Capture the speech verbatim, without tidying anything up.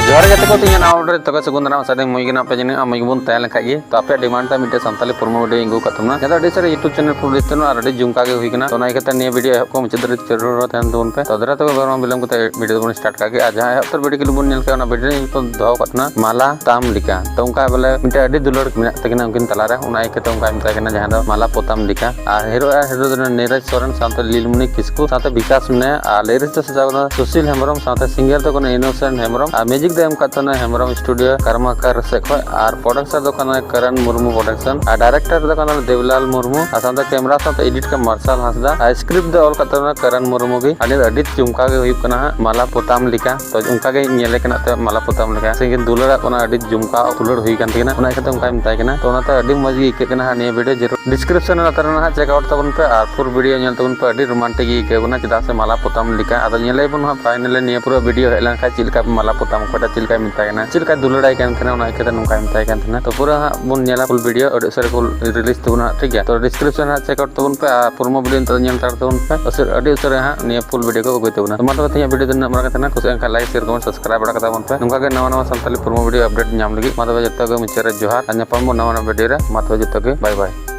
ᱡᱚᱦᱟᱨ ᱜᱮ ᱜᱟᱛᱮ ᱠᱚ, ᱛᱤᱧᱟᱹ ᱱᱟᱣᱟ video ᱨᱮ ᱛᱚᱵᱮ ᱥᱟᱹᱜᱩᱱ ᱫᱟᱨᱟᱢ᱾ ᱟᱥᱟ ᱫᱟᱹᱧ ᱢᱚᱡᱽ ᱜᱮ ᱢᱮᱱᱟᱜ ᱯᱮᱭᱟ ᱡᱟᱹᱱᱤᱡ, ᱟᱨ ᱢᱚᱡᱽ ᱜᱮᱵᱚᱱ ᱛᱟᱦᱮᱸ ᱞᱮᱱ ᱠᱷᱟᱡ ᱜᱮ᱾ ᱛᱚ ᱟᱯᱮᱭᱟᱜ demand ᱛᱮ ᱢᱤᱫᱴᱮᱡ ᱥᱟᱱᱛᱟᱞᱤ ᱯᱨᱳᱢᱳ video ᱤᱧ ᱟᱹᱜᱩ ᱟᱠᱟᱫ ᱛᱟᱵᱚᱱᱟ, ᱡᱟᱦᱟᱸ ᱫᱚ ᱟᱹᱰᱤ ᱥᱟᱹᱨᱤ YouTube channel ᱠᱚ ᱞᱟᱹᱭ ᱛᱟᱦᱮᱱᱟ ᱟᱨ ᱟᱹᱰᱤ ᱡᱩᱢᱠᱟ ᱜᱮ ᱦᱩᱭ ᱠᱟᱱᱟ᱾ ᱛᱚ ᱚᱱᱟ ᱤᱭᱠᱟᱹᱛᱮ ᱱᱤᱭᱟᱹ video ᱮᱦᱚᱵ ᱠᱷᱚᱱ ᱢᱩᱪᱟᱹᱫ ᱫᱷᱟᱹᱨᱤᱡ ᱪᱟᱹᱨᱩ ᱨᱮ ᱛᱟᱦᱮᱱ ᱛᱟᱵᱚᱱ ᱯᱮ᱾ ᱛᱚ ᱫᱟᱨᱟ ᱛᱚᱵᱮ ᱵᱟᱝ ᱵᱤᱞᱚᱢ ᱠᱟᱛᱮ video ᱫᱚᱵᱚᱱ start ᱠᱟᱜ ᱜᱮ᱾ ᱟᱨ ᱡᱟᱦᱟᱸ ᱮᱦᱚᱵ ᱩᱛᱟᱹᱨ video clip ᱵᱚᱱ ᱧᱮᱞ ᱠᱮᱫᱟ, ᱚᱱᱟ video ᱨᱮ ᱧᱩᱛᱩᱢ ᱫᱚᱦᱚ ᱟᱠᱟᱫ ᱛᱟᱦᱮᱱᱟ ᱢᱟᱞᱟ ᱛᱟᱢ ᱞᱮᱠᱟ᱾ ᱛᱚ ᱚᱱᱠᱟ ᱵᱚᱞᱮ ᱢᱤᱫᱴᱮᱡ ᱟᱹᱰᱤ ᱫᱩᱞᱟᱹᱲ ᱢᱮᱱᱟᱜ ᱛᱟᱹᱠᱤᱱᱟ ᱩᱱᱠᱤᱱ ᱛᱟᱞᱟᱨᱮ, ᱚᱱᱟ ᱤᱭᱠᱟᱹᱛᱮ ᱚᱱᱠᱟᱭ ᱢᱮᱛᱟᱭ ᱠᱟᱱᱟ, ᱡᱟᱦᱟᱸ ᱫᱚ ᱢᱟᱞᱟ ᱯᱚᱛᱟᱢ ᱞᱮᱠᱟ᱾ ᱟᱨ hero ᱟᱨ hero ᱫᱚ ᱱᱤᱨᱚᱡᱽ ᱥᱚᱨᱮᱱ ᱥᱟᱶᱛᱮ ᱞᱤᱞᱢᱩᱱᱤ ᱠᱤᱥᱠᱩ ᱥᱟᱶᱛᱮ ᱵᱤᱠᱟᱥ ᱢᱮᱱᱟᱭᱟ᱾ ᱟᱨ lyrics ᱫᱚ ᱥᱟᱡᱟᱣ ᱠᱟᱱᱟ ᱥᱩᱥᱤᱞ ᱦᱮᱢᱵᱨᱚᱢ ᱥᱟᱶᱛᱮ singer ᱫᱚ ᱠᱟᱱᱟ Innocent ᱦᱮᱢᱵᱨᱚᱢ᱾ ᱟᱨ music ᱫᱚ ᱮᱢ ᱠᱟᱜ ᱛᱟᱦᱮᱱᱟ ᱦᱮᱢᱵᱨᱚᱢ studio ᱠᱟᱨᱢᱟᱠᱟᱨ ᱥᱮᱫ ᱠᱷᱚᱱ᱾ ᱟᱨ producer ᱫᱚ ᱠᱟᱱᱟ ᱠᱟᱨᱟᱱ ᱢᱩᱨᱢᱩ production᱾ ᱟᱨ director ᱫᱚ ᱠᱟᱱᱟ ᱫᱮᱵᱽᱞᱟᱞ ᱢᱩᱨᱢᱩ᱾ ᱟᱨ ᱥᱟᱶᱛᱮ camera ᱥᱟᱶᱛᱮ edit ᱠᱟᱱᱟ ᱢᱟᱨᱥᱟᱞ ᱦᱟᱸᱥᱫᱟ᱾ ᱟᱨ script ᱫᱚ ᱚᱞ ᱠᱟᱜ ᱛᱟᱦᱮᱱᱟ ᱠᱟᱨᱟᱱ ᱢᱩᱨᱢᱩ ᱜᱮ᱾ ᱟᱹᱰᱤ, ᱟᱹᱰᱤ ᱡᱩᱢᱠᱟ ᱜᱮ ᱦᱩᱭᱩᱜ ᱠᱟᱱᱟ ᱦᱟᱸᱜ ᱢᱟᱞᱟ ᱯᱚᱛᱟᱢ ᱞᱮᱠᱟ᱾ ᱛᱚ ᱚᱱᱠᱟ ᱜᱮ ᱧᱮᱞᱮ ᱠᱟᱱᱟ ᱛᱚ ᱢᱟᱞᱟ ᱯᱚᱛᱟᱢ ᱞᱮᱠᱟ᱾ ᱥᱮ ᱠᱤᱱ ᱫᱩᱞᱟᱹᱲᱟᱜ ᱠᱟᱱᱟ, ᱟᱹᱰᱤ ᱡᱩᱢᱠᱟ ᱫᱩᱞᱟᱹᱲ ᱦᱩᱭ ᱠᱟᱱ ᱛᱟᱹᱠᱤᱱᱟ, ᱚᱱᱟ ᱤᱭᱠᱟᱹᱛᱮ ᱚᱱᱠᱟᱭ ᱢᱮᱛᱟᱭ ᱠᱟᱱᱟ᱾ ᱛᱚ ᱚᱱᱟᱛᱮ ᱟᱹᱰᱤ ᱢᱚᱡᱽ ᱜᱮ ᱟᱹᱭᱠᱟᱹᱜ ᱠᱟᱱᱟ ᱦᱟᱸᱜ ᱱᱤᱭᱟᱹ video᱾ ᱡᱟᱹᱨᱩᱲ description ᱨᱮ ᱞᱟᱛᱟᱨ ᱨᱮ ᱦᱟᱸᱜ check out ᱛᱟᱵᱚᱱ ᱯᱮ ᱟᱨ full video ᱧᱮᱞ ᱛᱟᱵᱚᱱ ᱯᱮ᱾ ᱟᱹᱰᱤ romantic ᱜᱮ ᱟᱹᱭᱠᱟᱹᱜ ᱠᱟᱱᱟ, ᱪᱮᱫᱟᱜ ᱥᱮ ᱢᱟᱞᱟ ᱯᱚᱛᱟᱢ ᱞᱮᱠᱟ᱾ ᱟᱫᱚ ᱧᱮᱞᱮ ᱵᱚᱱ ᱦᱟᱸᱜ finally ᱱᱤᱭᱟᱹ ᱯᱩᱨᱟᱹ video ᱦᱮᱡ ᱞᱮᱱᱠᱷᱟᱱ ᱪᱮᱫ ᱞᱮᱠᱟ ᱢᱟᱞᱟ ᱯᱚᱛᱟᱢ ᱚᱠᱚᱭᱴᱟᱜ ᱪᱮᱫ ᱞᱮᱠᱟᱭ ᱢᱮᱛᱟᱭ ᱠᱟᱱᱟ, ᱪᱮᱫ ᱞᱮᱠᱟᱭ ᱫᱩᱞᱟᱹᱲᱟᱭ ᱠᱟᱱ ᱛᱟᱦᱮᱱᱟ, ᱚᱱᱟ ᱤᱭᱠᱟᱹᱛᱮ ᱱᱚᱝᱠᱟᱭ ᱢᱮᱛᱟᱭ ᱠᱟᱱ ᱛᱟᱦᱮᱱᱟ᱾ ᱛᱚ ᱯᱩᱨᱟᱹ ᱦᱟᱸᱜ ᱵᱚᱱ ᱧᱮᱞᱟ full video, ᱟᱹᱰᱤ ᱩᱥᱟᱹᱨᱟ ᱠᱚ release ᱛᱟᱵᱚᱱᱟ ᱦᱟᱸᱜ, ᱴᱷᱤᱠ ᱜᱮᱭᱟ? ᱛᱚ description ᱨᱮ check out ᱛᱟᱵᱚᱱ ᱯᱮ ᱟᱨ promo video ᱱᱤᱛᱚᱜ ᱫᱚ ᱧᱮᱞ ᱦᱟᱛᱟᱲ ᱛᱟᱵᱚᱱ ᱯᱮ᱾ ᱩᱥᱟᱹᱨᱟ, ᱟᱹᱰᱤ ᱩᱥᱟᱹᱨᱟ ᱦᱟᱸᱜ ᱱᱤᱭᱟᱹ full video ᱠᱚ ᱟᱹᱜᱩᱭ ᱛᱟᱵᱚᱱᱟ᱾ ᱛᱚ ᱢᱟ ᱛᱚᱵᱮ ᱛᱮᱦᱮᱧᱟᱜ video ᱫᱚ ᱱᱤᱱᱟᱹᱜ ᱢᱟᱨᱟᱝ ᱜᱮ ᱛᱟᱦᱮᱱᱟ᱾ ᱠᱩᱥᱤᱭᱟᱜ ᱠᱷᱟᱱ like, share, comment, subscribe ᱵᱟᱲᱟ ᱠᱟᱛᱟ ᱵᱚᱱ ᱯᱮ᱾ ᱱᱚᱝᱠᱟ ᱜᱮ ᱱᱟᱣᱟ ᱱᱟᱣᱟ ᱥᱟᱱᱛᱟᱞᱤ promo video update ᱧᱟᱢ ᱞᱟᱹᱜᱤᱫ᱾ ᱢᱟ ᱛᱚᱵᱮ ᱡᱚᱛᱚ ᱜᱮ ᱢᱩᱪᱟᱹᱫ ᱨᱮ ᱡᱚᱦᱟᱨ ᱟᱨ ᱧᱟᱯᱟᱢ ᱵᱚᱱ ᱱᱟᱣᱟ ᱱᱟᱣᱟ video ᱨᱮ᱾ ᱢᱟ ᱛᱚᱵᱮ ᱡᱚᱛᱚ ᱜᱮ bye bye᱾